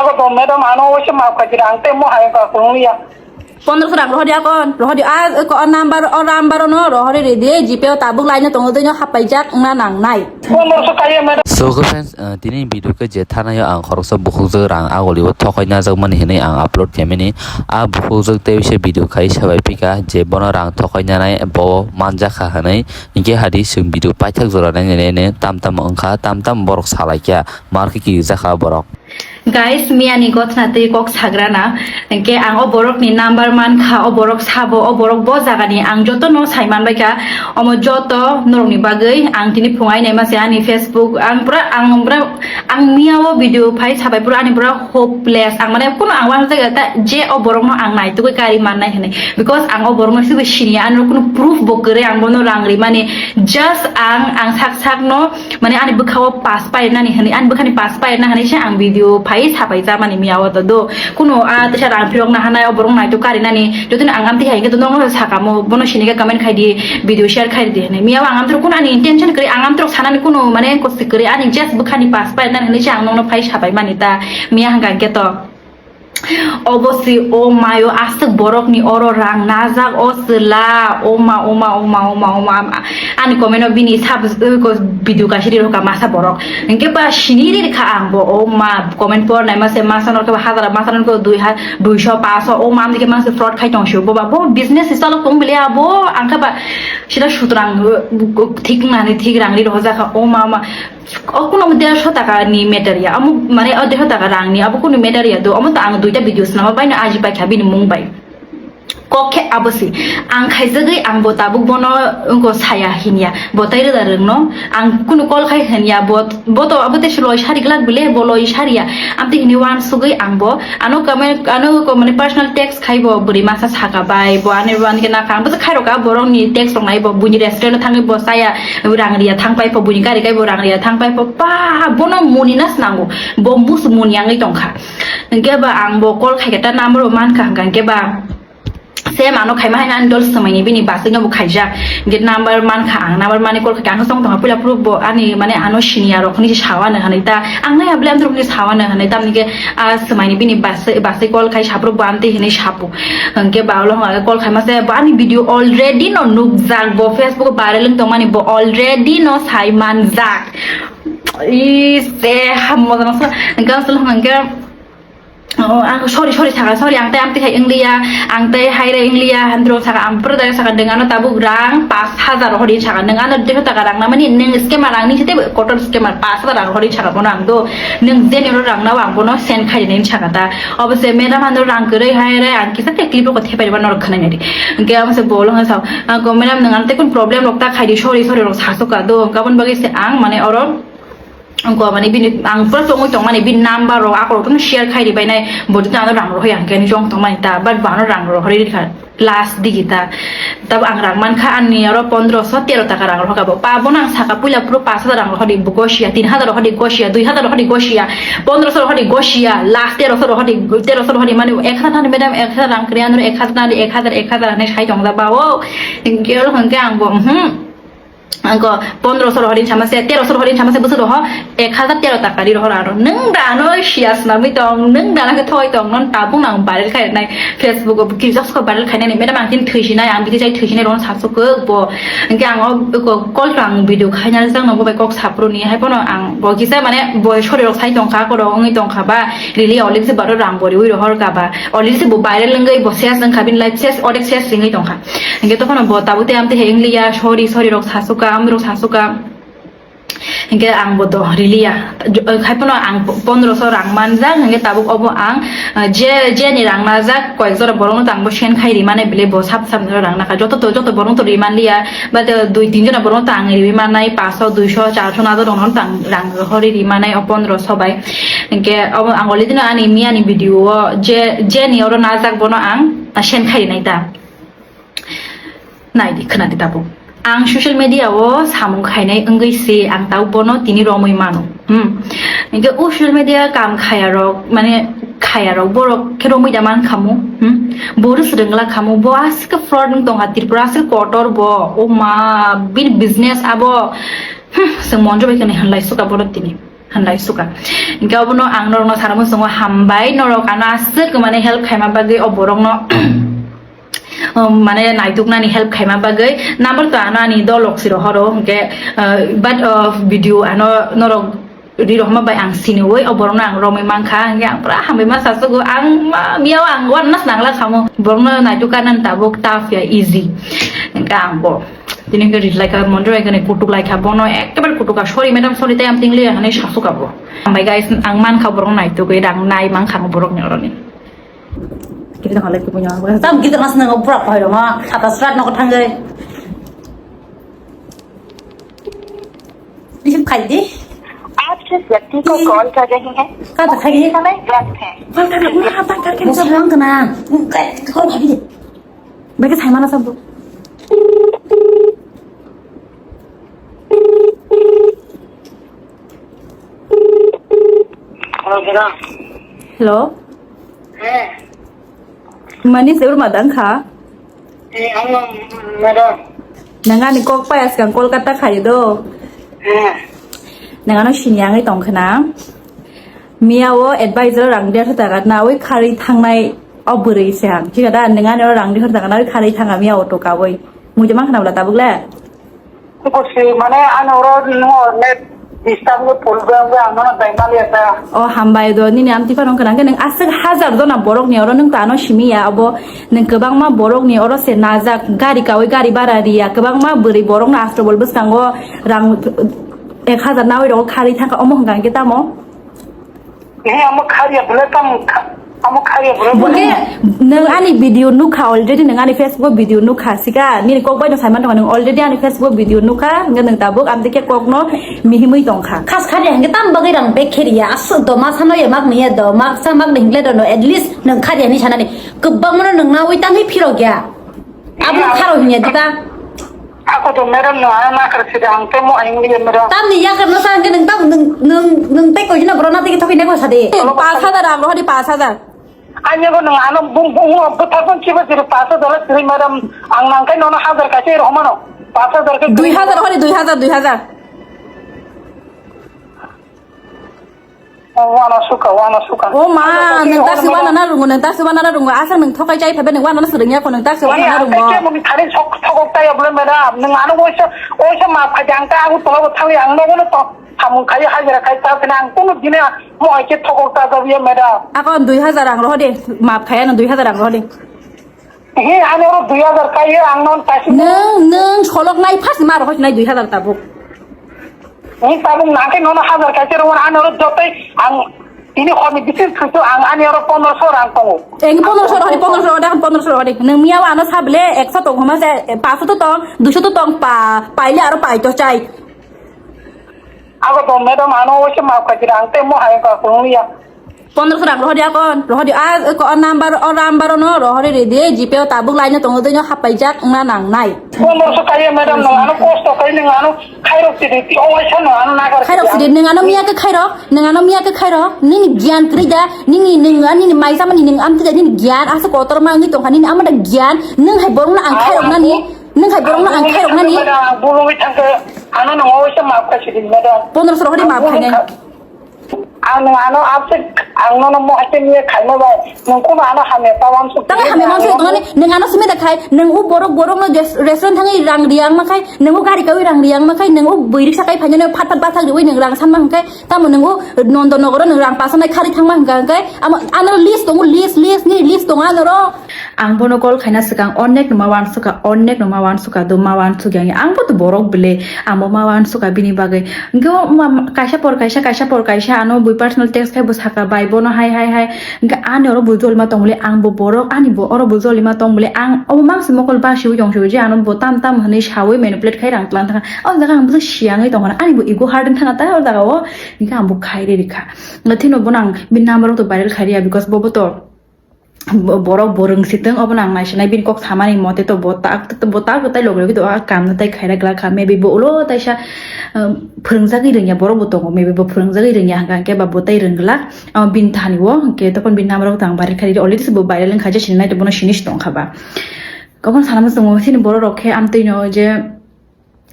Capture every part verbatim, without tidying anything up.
Madam, ano waisa maaf khaidi, ang tei mo hai ka kunu ya. Pondro srang rohor ya kon, rohor ya, ah, ko number, o number no rohor re de, G Pay o tabuk line tongo dino hapaijak na nang nai. Pondro so kaya, madam. So, good friends, uh, tini video ke je thana yo ang khoroksa bukhukjak rang agoli o thokai na jak mani hinui ang upload khe mini. A bukhukjak tei se video khai sabai pika je bono rang thokai na nai bo manjak kha hinui. Hinkhe hadi chwng video paithak jora nai nai nai tam tam wngkha, tam tam borok salai kha, mar khe kirijak kha borok. Guys, miyani gotna tei kok sagrana, hinkhe ang o borokni number mankha, o borok sabo, o borok bo jagani ang jotono sai manbaikha, omo joto norokni bagwi ang tini phungai naima se ani Facebook, ang pura, ang pura, ang miya o video phai sabai pura ani pura hopeless, ang mane kuno ang uansuk ta je o borokno ang naitugwi kari mannai hinwi, because ang o borokno sibo siniya, ani kuno proof bo kwrwi ang bono rang rimani, just ang, ang sak sakno, mane ani bwkhao pass pairnani hinwi, ani bwkhani pass pairna hinwi se ang video phai sapai jamani miya o to do. Kuno a teisa rang phirok na hanai o borok naitok karinani, jotoni ang amtwi hai khe to nokno sakamo, bono sini khe comment khai di, video share khai di hinwi. Miya o ang amtwi kuno ani intention kwrwi, ang amtwi sanani kuno mane kosti kwrwi, ani just bwkhani pass pairnani hinwi se ang nokno phai sapai mani ta, miya hwnkha khe to. Obo si o mayo aswk borokni oro rang najak o chwla, o ma, o ma, o ma, o ma, o ma, ani comment o bini sab-, ko video kaisa ri rokha masa borok. Hinkhe ba sini ri kha ang bo, o ma, comment por nai mase masa nor khe ba hazar masa nor khe dui ha-, duiso, paso, o ma, amni khe masa fraud khai tong sio bo ba, bo business style tong bele abo, ang khe ba sida sutrang, uh, thik nani thik rang ri rokha jakha, o ma, ma. O kuno derso taka ni matter ya, amo mane o derso taka rang ni, abo kuno matter ya do, amo to ang duita video swnama bai no aji paikha bini mung bai. Kok khe abo si, ang khaijagwi ang bo tabuk bono wngko saya hinya, bo tai rwda rwngno, ang kuno call khai hinya, bo, bo to abo te loi sari glak bile, bo loi sari ya, amte hini wan sugwi ang bo, ano comment, ano ko mane personal text khai bo bwrwi masa saka bai, bo ani bo ani khe nakha, ang bo khai roka borok ni text rok nai bo, buini restaurant thangwi bo saya, rang riya thang pai pho, buini gari kai bo rang riya thang pai pho, pa, bono muni na swnango, bo mus muni angwi tongkha. Hinkhe ba ang bo call khai ta number bo mankha, hinkhe ba same ano khaima haino ani dol swmaini bini basai no bo khaijak. Hinkhe number mankha ang, number mani call khai ang song tongkha, puila phuru bo ani mane ano senior rok ni sawa no hanai ta, ang nai abli amdrok ni sawa no hanai ta, hinkhe a swmaini bini basai, basai call khai saphuru bo amtwi hinwi sapu. Hinkhe ba ulo hwnga call khaima se bo ani video already no nukjak, bo Facebook o viral wng tongmani bo already no sai manjak. Ise hammo jana sa, hinkhe aswk hwnga hinkhe, oh, ang sorry, sorry saka, sorry, ang tei amtwi hai wngliya, ang tei haire wngliya, handro saka, ang pura dai saka, nwng ano tabuk rang pash hajar hori saka, nwng ano deho taka rang namani, nwng scammer rang ni site kotor scammer pash hajar rang hori saka bono ang do. Nwng jeni oro rang nao ang bono send khai rinai saka ta. Obo se madam ano rang kwrwi hai re ang kisa te clip rok thepai rwma norok khwnai nai di. Hinkhe omo se bolo hwnwi sao, ang ko madam nwng ano tei kun problem rok ta khai di, sorry, sorry rok sasu ka do. Gabon bagwi se ang mane oro ang ko mane bini ang pura chongwi tong mani bini number rok ako rok share khai ri bai nai. Bo jodi ano rang rok hoi ang khe ni chong tong mani ta, but bo ano rang rok hori rikha. Last digi ta. Tab ang rang man kha ani oro pondro so tero taka rang rok hokha bo. Pa bono ang saka puila puro pash hajar rang rok hodi gosia, tin hajar rok hodi gosia, dui hajar rok hodi gosia, pondro so rok hodi gosia, last tero so rok hodi, tero so rok hodi mani ek hajar thani madam ek hajar rang kriya nuru ek hajar thani ek hajar ek hajar hane sai tong da ba o. Hinkhe oro hinkhe ang bo, hmm. Ang ko pondro so rok hodi sama se, tero so rok hodi sama se, bwswk rok ho ek hajar tero taka ri rok ho rang rok. Nwng da ano siya swnamwi tong, nwng da ano khe thoi tong, non tabuk nang viral khai nai. Facebook o kisa viral khainani, madam ang tin thwisinai, ang bikhe jai thwisinai rokno sasu kwk bo. Hinkhe ang o ko call to ang video khaina rijak no bo bai kok sapruni, hai phano ang bo kisa mane bo sorry rok sai tongkha, korok wngwi tongkha ba, rili olik se baro rang bo riwi rohor ka ba, olik se bo viral wngwi bo ses wngkha, bini life ses, odek ses ringwi tongkha. Hinkhe tokhno bo tabuk tei amtwi hai wngliya, sorry, sorry rok sasu ka, amrok sasu ka. Hinkhe ang bo do riliya. Hai phano ang pondro so rang manjak, hinkhe tabuk obo ang, ah, je, je ni rang najak, koyek jora borok no tang bo send khai rimane bile bo sab sab rang naka. Joto to, joto borok no to riman liya, but, ah, dui tin jona borok no tang riwi manai, pash so, dui so, char so, hajar rok no tang rang hori rimanai o pondro so bai. Hinkhe obo ang already no ani miya ni video o je, je ni oro najak bono ang, ah, send khai rinai ta. Naidi, khwnadi tabuk. Ang social media o samung khainai wngwi se ang tabuk bono tini romwi mano. Hmm. Hinkhe o social media kam khaya rok, mane khaya rok borok khe romwi da man khamu. Hmm. Bo rwswrwng glak khamu, bo aswk fraud wng tongkha Tripura, aswk kotor bo. O ma, bini business abo. Hmm. Chwng monjo bai khe nai hwnlai suka bono tini. Handai suka. Hingke obono ang norokno sana muchungo hambai, norok ano aswk mane help khaima bagwi o borokno, um, mane naituknani help khaima bagwi. Number to ano ani dolok siro horo, hingke, uh, but, uh, video ano norok ri rohma bai ang siniwi o borokno ang romwi mankha, hingke ang pura hambai ma sachugo. Ang ma, miyao ang uananas nangla samo. Borokno naituk karnani tabuk tough ya, easy. Hingke ang bo. Tini hingke reply kha, monjor hai khe kutuk lai kha, bono ekebar kutuk kha, "Sorry madam, sorry, tei amtwng liya," hinwi sasu kha bo. Hambai guys, ang man kha borok naitugwi, rang nai man kha borok ni oroni. Kita halai kupunya. Tam kita mas nang pura pahai ma, atas rat nok thangge. Ini khai di. आप जिस व्यक्ति को कॉल कर रहे हैं, कहाँ तक है ये? समय व्यस्त है। कॉल कर रहा हूँ, कहाँ तक करके सब रंग ना। कॉल भाभी। Bagi saya mana sabo? Hello, hello. Hello. Eh. Mani sebur madang kha? Eh, ang madam. Nang ani kok pai askang Kolkata khai do. Eh. Nang ano sini angai tong khna. Miya o advisor rang der ta gat na oi khari thangnai o bwrwi se ang. Thik da nang ani oro rang der ta gat na oi khari thanga miya o to ka oi. Mui jama khna bla tabuk le. Kusi mane ano oro no net disturb no problem ga ano dai mali asa. O hambai do nini amtwi phano khna nang aswk hajar jona borok ni oro nang ta ano simi ya abo nang kwbangma borok ni oro se najak gari kawi gari bara riya kwbangma bwrwi borok no astro bol bwskango rang ek hajar nawi rok khari thangkha omo hwnkha hwnkhe tamo. He, amo kharya bwlai tamo kha-, amo kharya bwlai bwlai. Hwnkhe nwng ani video nukha already, nwng ani Facebook video nukha sika, nini kok bai no saiman tongo, nwng already ani Facebook video nukha, hwnkhe nwng tabuk amtwi khe kokno mihimwi tongkha. Khas kharya hwnkhe tam bagwi rang bag khe riya, aswk do ma sano ya mak miya do, mak sa mak ni hingle do no, at least nwng kharya hinwi sanani, kwbangma no nwng nawi tangwi phirok ya. Abo kharo hinya diba? Ako to madam no ana nakar sida ang temo ayung liya madam. Tamni yakar no sa hwnkhe nwng tam nwng nwng nwng tei koi jina bro na tei thokhi neko sadi. Pas hajar ang rohadi pas hajar. Anya go nwng ano bung bung bung bung thapon chiba siri pas hajar siri madam ang nangkai nono hajar kaise rohmano. Pas hajar ke Dui hajar hori dui hajar dui hajar. Oh, wana suka, wana suka. O ma, nwng ta se wana na rungo, nwng ta se wana na rungo. Asa nwng thokai chai phabe nwng wana na swrwngya ko, nwng ta se wana na rungo. Kemuni thani sok thokok tai abole madam. Nwng ano oisa, oisa ma phai ang ta agu tola bo thangwi ang nogo no to samung khai hajira khai ta phina ang kuno dine mo aike thokok ta jabiya madam. Ako dui hajar ang rohode, map khaya no dui hajar ang rohode. He, ani oro dui hajar kaiye, ang non kaisa. Nwng, nwng solok nai first ma rohor nai dui hajar tabuk. He, tabuk nangke nono hajar kaisa rong ani oro jotoi ang ini horni bisin khusu ang ani oro pondroso rang tongo. Eng pondroso rohori, pondroso rohori, pondroso rohori. Nwng miya ano sable ekso tong homa se, eh, paso to tong, duso to tong, pa, paile aro pai to chai. Ako to madam ano oise ma khaji rang te mo hai ka kung ya. Pondroso rang rohori akon, rohori a, ko number, o number no rohori ridi, G Pay o tabuk line tongo dino hapai jak na nang nai. Pondroso kaiye madam no ano post kai nang ano khairok sidi ti o waisa no ano nagar. Khairok sidi nang ano miya ke khairok, nang ano miya ke khairok, nini gyan krida, nini nang ani ni maisa mani nang am tida nini gyan asa kotor ma ngi tongkha nini amada gyan, nang hai borong na ang khairok nani, nang hai borong na ang khairok nani. Bulungi thangke ano no waisa ma khaji madam. Pondroso rohori ma khainai. Ang nwng ano abse ang nono mo haste niya khaima bai nwng kuno ano hamya ta wansuk. Tamo hamya wansuk tongani nwng ano simi da khai nwng u borok borok no des-, restaurant thangwi rang riyang ma khai nwng u gari kawi rang riyang ma khai nwng u bwrwi riksa kai phainani phat phat bathak riwi nwng rang sanma hwnkhe tamo nwng u Nondonogoro nwng rang pasanai khari thangma hwnkha hwnkhe amo ano list tongo list list ni list tongo ano ro. Ang bono call khaina swkang onek no ma wansukha, onek no ma wansukha, do ma wansukya wngya. Ang bo to borok bile, ang bo ma wansukha bini bagwi. Hwnkhe o ma, kaisa por kaisa, kaisa por kaisa ano bui personal text khai bo saka bai bono hai, hai, hai. Hwnkhe ani oro bui jolma tongmole, ang bo borok, ani bo oro bo jolima tongmole, ang obo mangsi mokol basiwi tongsiwi je ano bo tam tam hwnwi sawi manipulate khai rang tlang thangkha. O jaga ang bo siyangwi tongkha, ani bo ego hurt wng thangkha ta o jaga o. Hwnkhe ang bo khai rikha. Hwnkhe thino bono ang bini number rok to viral khai riya, because bo bo to Bo-, borok bo rwngsitwng, obono ang naisinai bini kok samani mote to bo ta, bo ta kwtai logi logi do, a kam no tai khaira glak kha, maybe bo ulo taisa, um, phwrwngjagwi rwngya borok bo tongo, maybe bo phwrwngjagwi rwngya hwnkha hwnkhe ba bo tai rwng glak, amo bini thani o, hwnkhe tokon bini number rok tang bari kha, already se bo viral wngkha je sinilai to bono sini se tongkha ba. Obono sana muchungo chini borok rok khe amtwi no je,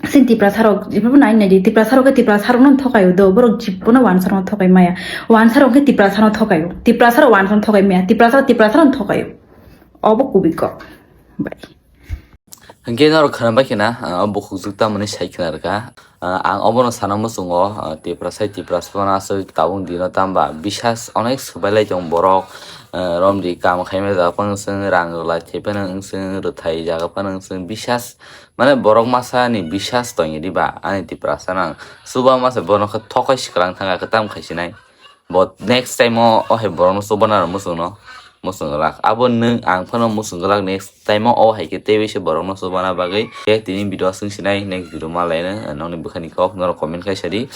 Sini Tiprasa rok, ibu nai nai di, Tiprasa rok ke Tiprasa rok no thokai do, borok jibbo no wansa rok no thokai maya. Wansa rok ke Tiprasa no thokai o. Tiprasa rok wansa no thokai maya. Tiprasa, Tiprasa rok no thokai o. Obo kubui kok. Bai. Hingke norok khana bai khena, ah, o bukhuk juk tamoni sai khna rwkha. Ah, ang obono sana muchungo, ah, Tiprasa, Tiprasa phano aswk tabuk dino tamba bisas onek swbai lai tong borok, ah, romri kam khaima jaga phano wngswng, rang rwlai thai phano wngswng, rwthai jaga phano wngswng, bisas Mane borok masa ni bisas tongya diba ani Tiprasa nang. Chuba masa bono khe thokai swkang thangkha khe tam khai sinai. Bo next time o, o hai borok no chuba nang muchung no. Muchung rak. Abo nwng ang phano muchung rak next time o, o hai khe teiwi se borok no chuba na bagwi. Khe tini video aswk sinai next video ma lai no nokni bwkhani kok norok comment khai sadi.